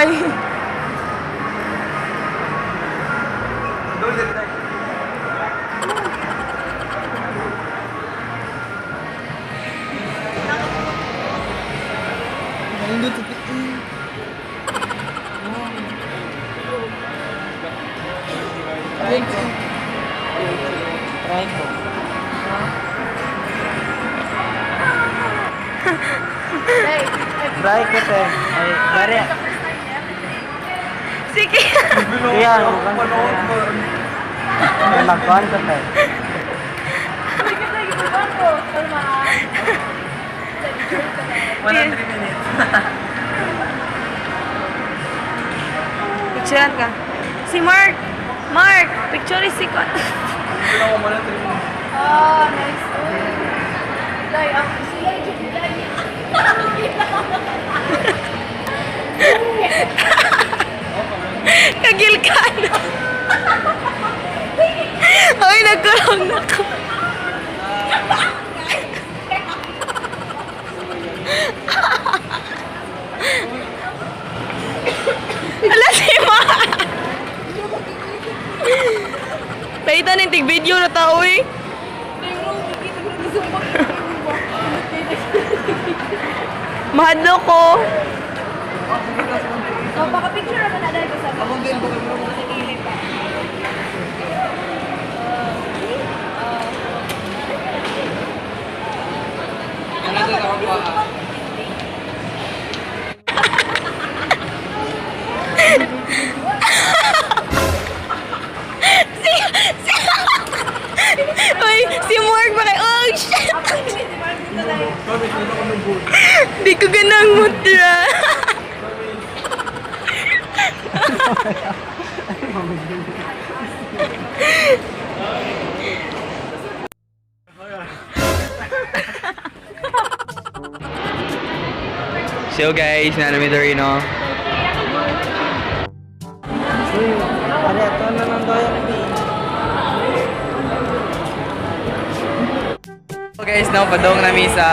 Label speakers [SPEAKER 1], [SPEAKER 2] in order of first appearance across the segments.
[SPEAKER 1] Bye.
[SPEAKER 2] Try ko. Try ko, te. Ay, bare.
[SPEAKER 1] Sige.
[SPEAKER 2] Kaya, magkuhan ko, te.
[SPEAKER 1] Wala
[SPEAKER 2] 3 minutes.
[SPEAKER 1] Picturean ka. Si Mark! Mark! Picture is si Kon.
[SPEAKER 3] Ah, nice. Lay, ako sila yung lay.
[SPEAKER 1] Kagil ka na. Ay, nagkurang na ko. Ala si Mark! Pahita na yung video na tao eh. Mahadlo ko.
[SPEAKER 3] Oh, baka picture naman na dahil ko sa sa gilid ba?
[SPEAKER 1] Si, Uy, si Mark ba kayo? Oh, shit!
[SPEAKER 3] Ako hindi si Mark dito dahil.
[SPEAKER 1] Di ko ganang mutra.
[SPEAKER 4] So guys, na namin diri no.
[SPEAKER 2] Pare, ito na lang daw yung pin.
[SPEAKER 4] So guys, no, padong nami sa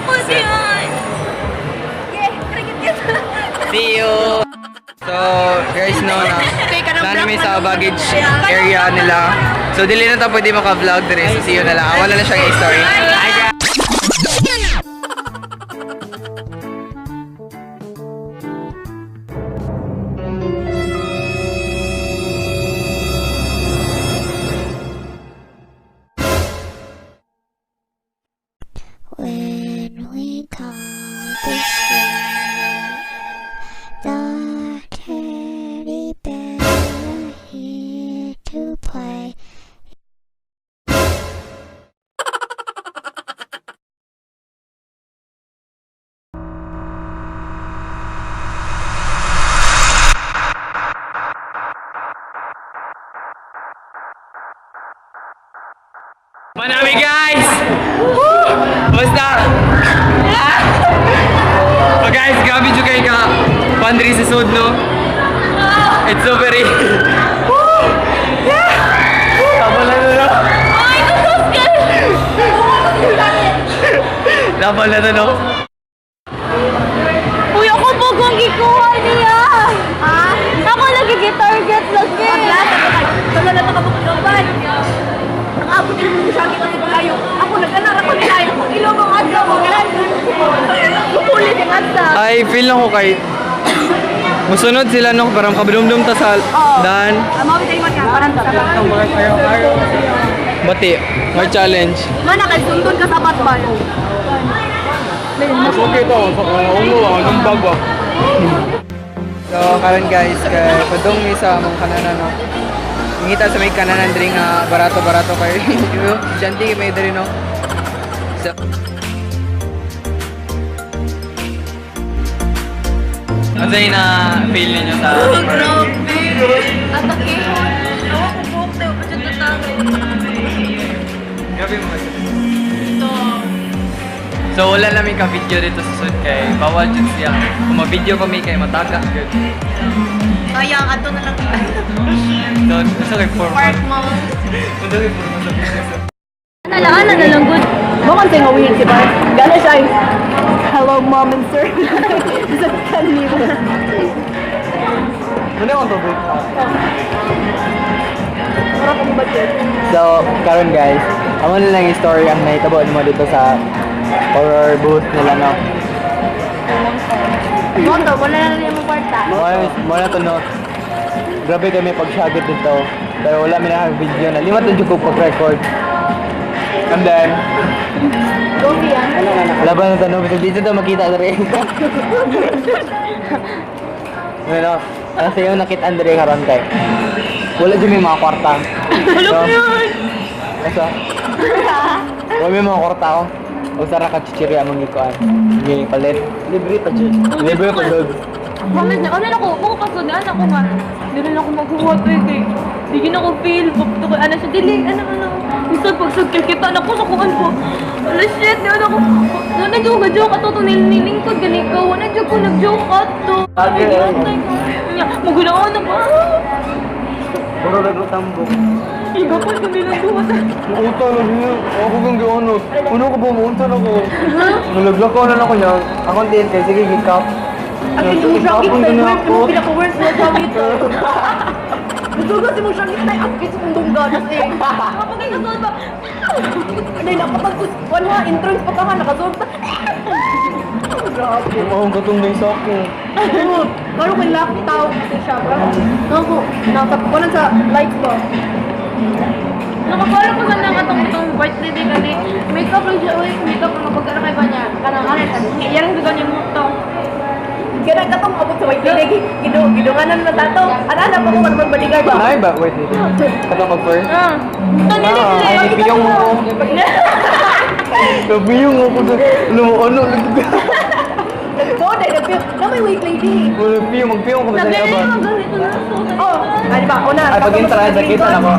[SPEAKER 1] Ako siya.
[SPEAKER 3] Yeah, cricket ka.
[SPEAKER 4] See you. So guys, no na.
[SPEAKER 1] Teka,
[SPEAKER 4] Na namin sa baggage area nila. So dili na ta pwede maka-vlog diri. So see you na lang. Ah, wala na siyang story. Hi guys.
[SPEAKER 5] When we call this room, the teddy bear here to play.
[SPEAKER 4] Manami guys! Woo! Basta! Oh guys, grabe jud kay ka pandri sa sud no. It's so very Woo! Yeah! Tabal na to, no.
[SPEAKER 1] Ay, tutos ka!
[SPEAKER 4] Tabal na to no.
[SPEAKER 1] Uy, ako po kung gikuha niya.
[SPEAKER 3] Ha?
[SPEAKER 1] Ako lagi target lagi.
[SPEAKER 3] Wala na nakabukloban. Nakaabot din mo siya kita sa kalayo. Ako nag-anak ako nilayo. Kung ilong ang adlaw mo ganun. Kukulit ang adlaw.
[SPEAKER 4] Ay, feel lang ko kay musunod sila no, parang kabdumdum ta sa daan.
[SPEAKER 3] Amo bitay man ka parang sa
[SPEAKER 4] Bati, may challenge.
[SPEAKER 3] Mana kay sundon ka sa batman.
[SPEAKER 4] Mas okay to, oo, anong bag ba? So, karon guys, kay padung mi sa among kananan no. Ngita sa may kananan diri nga barato-barato kay. Shanti may diri no. So, ano yung na feel ninyo sa
[SPEAKER 1] Oh, grabe. Atakihon. Ako ko buhok tayo. Ba't yung tatangay?
[SPEAKER 4] Grabe mo kasi.
[SPEAKER 1] Ito.
[SPEAKER 4] So wala namin ka-video dito sa sud kay bawal jud siya. Kung ma-video kami kay mataka gyud.
[SPEAKER 1] Kaya, ato na lang.
[SPEAKER 4] So, gusto kay formal.
[SPEAKER 1] Park mo.
[SPEAKER 4] Gusto kay formal sa business.
[SPEAKER 1] Ano na lang good.
[SPEAKER 3] Mo kan sa ngawin si Bart. Gana siya. Hello mom and sir. Sa kanila.
[SPEAKER 4] akong tubig.
[SPEAKER 3] Para kong budget.
[SPEAKER 4] So, karon guys, amo na lang yung story ang nahitabo mo dito sa horror booth nila, no?
[SPEAKER 3] Moto, wala na lang yung kwarta.
[SPEAKER 4] Mo na to, no? Grabe kami pagsyagit dito. Pero wala mi na video na. Lima to jud ko pag-record. And then,
[SPEAKER 3] Go yan.
[SPEAKER 4] laban na to, no? Bisag dito to makita diri. Ano, ang sayo nakita Andre karon kay. Wala jud may mga kwarta.
[SPEAKER 1] Wala
[SPEAKER 4] So,
[SPEAKER 1] pa yun!
[SPEAKER 4] Asa? Wala may mga kwarta ko. O sara ka chichirya mong gikuan. Sige, palit.
[SPEAKER 2] Libre pa dyan.
[SPEAKER 4] Libre pa dog.
[SPEAKER 1] Comment na, ano ako, ako kasundan ako nga. Hindi rin ako maghuwat eh, kay. Di na ako feel, pagto ko, ano siya, dili, ano, ano. Gusto, pagsug, kita na ko, nakuhan ko. Wala shit, di ano ako. Wala joke, ka joke, ato to, nilingkod, gani ka. Wala joke ko, nag-joke ato.
[SPEAKER 4] Bagay, eh.
[SPEAKER 1] Magulaan na ba?
[SPEAKER 2] Puro nagutambok.
[SPEAKER 1] Iba pa, hindi lang duwat.
[SPEAKER 4] Muuta na niya. Ako kang giunot. Uno ko ba muunta na ko? Nalaglak ko na ako niya. Akong din kay sige gikap.
[SPEAKER 3] Ang mo siya
[SPEAKER 4] Gikap
[SPEAKER 3] tayo,
[SPEAKER 4] na ako.
[SPEAKER 3] yung pinaka-worst mo siya git. Gusto ko si mo siya git tayo, ang sa kong dungganas eh.
[SPEAKER 1] Kapag ay nasuot ba?
[SPEAKER 3] Ano yun, nakapag wala, entrance pa ka nga, nakasuot pa. Grabe.
[SPEAKER 4] Ang katong na isa ko.
[SPEAKER 3] Oo, parang may lack tao kasi siya. Parang, ako, nakakunan sa lights ba?
[SPEAKER 1] Nakapalo ko sa nang atong itong white lady kani. Makeup lang siya, uy. Makeup lang kapag ano kay ba niya. Kanang ano, yan ang bigaw niya mo to.
[SPEAKER 3] Kaya katong abot sa white lady, gidunganan na tato. Ana, pa ko man bodyguard ba?
[SPEAKER 4] Ay ba? Wait, wait. Katong pag first?
[SPEAKER 1] Ah. Ito
[SPEAKER 4] Ah, ay, biyong mo ko. Nabiyong ako sa... Alam mo, ano?
[SPEAKER 3] So, dahil nagpiyong, na may white lady.
[SPEAKER 4] Wala piyong, magpiyong ko ba sa
[SPEAKER 1] Nagganyan
[SPEAKER 4] ba?
[SPEAKER 1] naman ganito na suot.
[SPEAKER 3] Oh, ano ba? Una,
[SPEAKER 4] Ay, pag entrada, kita na ko.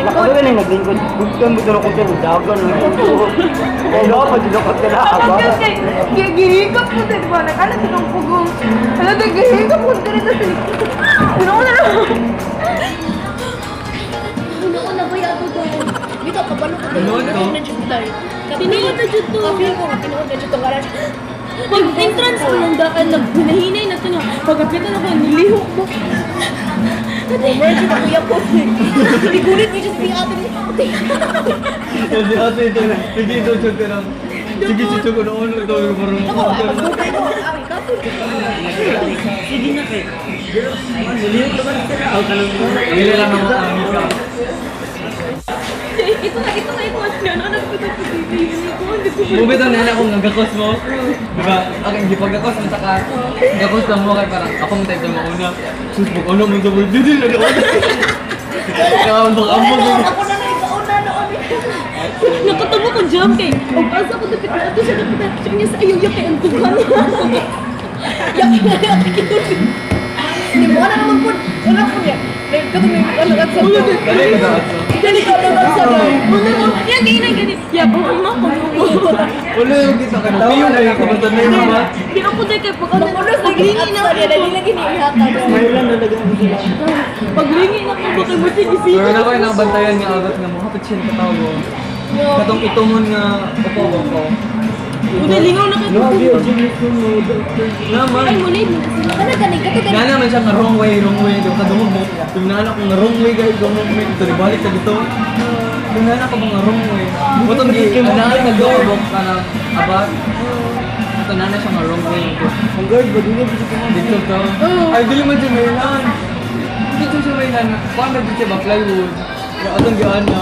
[SPEAKER 2] Ako na yung naglingkod. Bugtan mo ko siya. Dagan. Wala pa dyan ako na aba.
[SPEAKER 1] Kapag kay gihikap ko din ba? Nag-ano din ang pugong. Hala, gihikap ko din ito. Ano ko na lang.
[SPEAKER 3] Una ba yato daw? Dito, kabalo ko tayo.
[SPEAKER 4] Tinuod to?
[SPEAKER 3] Na dyan tayo.
[SPEAKER 1] Tinuod na dyan to.
[SPEAKER 3] Ka-feel ko nga, tinuod na dyan to. Karang,
[SPEAKER 1] Pag entrance ko lang daan, naghinahinay na ito niya. Pagkapit na ako, nilihok mo.
[SPEAKER 3] Merge na kuya ko. Igulit niyo siya sa atin.
[SPEAKER 4] Hindi ate ito na. Sige ito siya lang. Sige siya ko noon ito parang.
[SPEAKER 3] Ako, ay, pagdugay ko. Ay, kaso.
[SPEAKER 2] Sige na kay. Nilihok naman sila. Ako ka lang.
[SPEAKER 4] Dili lang ako ang makeup.
[SPEAKER 1] Ito na, ito na, ito na. Ano, nagpunta ko dito. Hindi ko, hindi ko.
[SPEAKER 4] Bumito na na akong nagakos mo. Diba? Okay, hindi pagkakos mo saka gakos lang mo kay parang ako mo tayo mauna. Sus, pag ano mo sa world. Dili na ako. Kaya ang ambog.
[SPEAKER 3] Ako na na, ikaw na noon.
[SPEAKER 1] Nakatamo ko jump kay. Og asa ko dapit na ato siya dapit siya niya sa ayaw ya kay ang dugan.
[SPEAKER 3] Yak na yak Hindi mo na naman po. Wala po niya. Katong may ano at sa
[SPEAKER 4] Dali ka sa ato.
[SPEAKER 3] Dali ka ano at sa
[SPEAKER 1] Ya kay na gani. Ya ko ma ko.
[SPEAKER 4] Wala yung kita ka na. Piyong kayo kabantan na yung mama.
[SPEAKER 1] Di ako dai kay pag ano
[SPEAKER 3] Makulos lagi
[SPEAKER 1] paglingi
[SPEAKER 3] at
[SPEAKER 1] na
[SPEAKER 3] sa niya. Dali lagi niihakan.
[SPEAKER 2] Smile lang na lagi sila.
[SPEAKER 1] Paglingi na ko ba kay mo sige sige.
[SPEAKER 4] Pero na ko yung nakabantayan nga agot nga mo. Kapit siya katawag. Katong itumon nga upo ko.
[SPEAKER 1] Una lingaw na kay.
[SPEAKER 2] No, di ako
[SPEAKER 4] Naman.
[SPEAKER 1] Ay mo na sila.
[SPEAKER 3] Kana gani kato gani.
[SPEAKER 4] Nga naman siya nga wrong way, wrong way. Yung kadungog mo. Yung nana ko nga wrong way guys, wrong way. Ito ni balik sa dito. Yung nana ko mga wrong way. Butong gi, anaan na go, bok ka na, aba. Ito nana siya nga wrong way.
[SPEAKER 2] Ang guard ba? Dili ba siya
[SPEAKER 4] Dito to. Ay, dili man siya mainland. Dito siya mainland. Paano dito siya ba plywood? Yung atong gian na.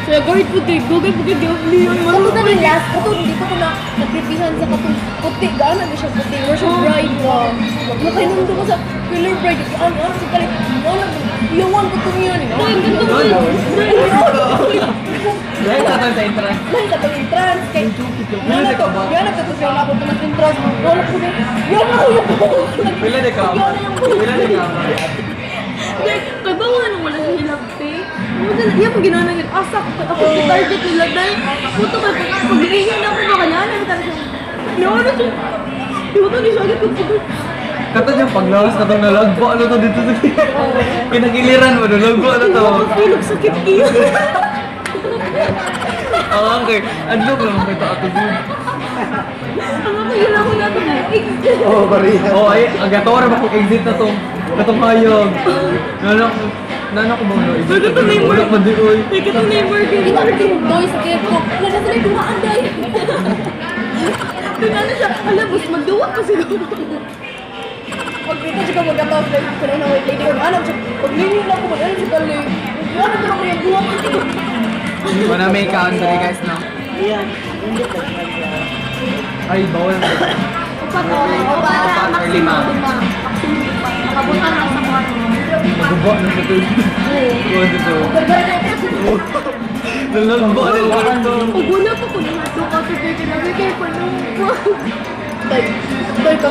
[SPEAKER 1] Kaya guard po kay Google po kay Gabriel.
[SPEAKER 3] Kato na rin last kato dito ko na nagpipihan sa katong puti gaana na siya puti or siya bride ba. Nakainundo ko sa killer bride ano ano sa kalit. Wala iyawan ko to niya ni.
[SPEAKER 1] Ay, ganda mo.
[SPEAKER 4] Dahil sa atong sa entrance.
[SPEAKER 3] Dahil sa itong entrance kay
[SPEAKER 4] Pila
[SPEAKER 3] Wala
[SPEAKER 4] di
[SPEAKER 3] to,
[SPEAKER 4] ka ba?
[SPEAKER 3] yan ang tapos yung ako ng entrance. Wala ko na. Yan ako yung
[SPEAKER 4] Pila di ka ba? Pila di ka ba?
[SPEAKER 1] Kay ba wala nang wala siya hilabte? Wala na, iya mo ginawa na yun. Asa ko, ako yung target nila dahil puto kay pag pag-iingin ako ba kanya, ano talaga siya. Nauna siya. Di ba ito ni siya agad kung pag
[SPEAKER 4] Katong yung paglawas, katong nalagbo, ano to dito sa Kinagiliran mo, nalagbo, ano to.
[SPEAKER 1] Tulog sakit iyo.
[SPEAKER 4] Ah, okay. Adlok naman kay ato dun.
[SPEAKER 1] Ang ako yun ako na ito. Exit.
[SPEAKER 2] Oh, bariya.
[SPEAKER 4] Oh, ay, ang gatora ba kung exit na tong katong hayag. Nano nano ko ba no? Exit na
[SPEAKER 1] Katong
[SPEAKER 4] to. Wala pa di oy.
[SPEAKER 1] Ay, katong neighbor.
[SPEAKER 3] Kita ko yung toy sa kaya ko. Wala na sila dumaan dahil.
[SPEAKER 1] Ano siya, ala, bus magduwa pa siguro.
[SPEAKER 3] Pag dito siya magkatawa sa kung ano white lady or ano siya. Pag linyo lang ko mag-ano siya kali. Ano ko lang yung buwak ko.
[SPEAKER 4] Wala may count dali guys, no.
[SPEAKER 2] Iyan. Hindi ka
[SPEAKER 4] Ay, bawal.
[SPEAKER 1] Upat o,
[SPEAKER 4] Upat or lima.
[SPEAKER 1] Maximum lima. Nakabutan lang sa kwarto.
[SPEAKER 4] Magubo na sa tuloy. Kuha dito. Nalagbo na lang to.
[SPEAKER 1] Pag wala pa ko na ito, kasi kaya kaya panumpa.
[SPEAKER 3] Tay, tay ka.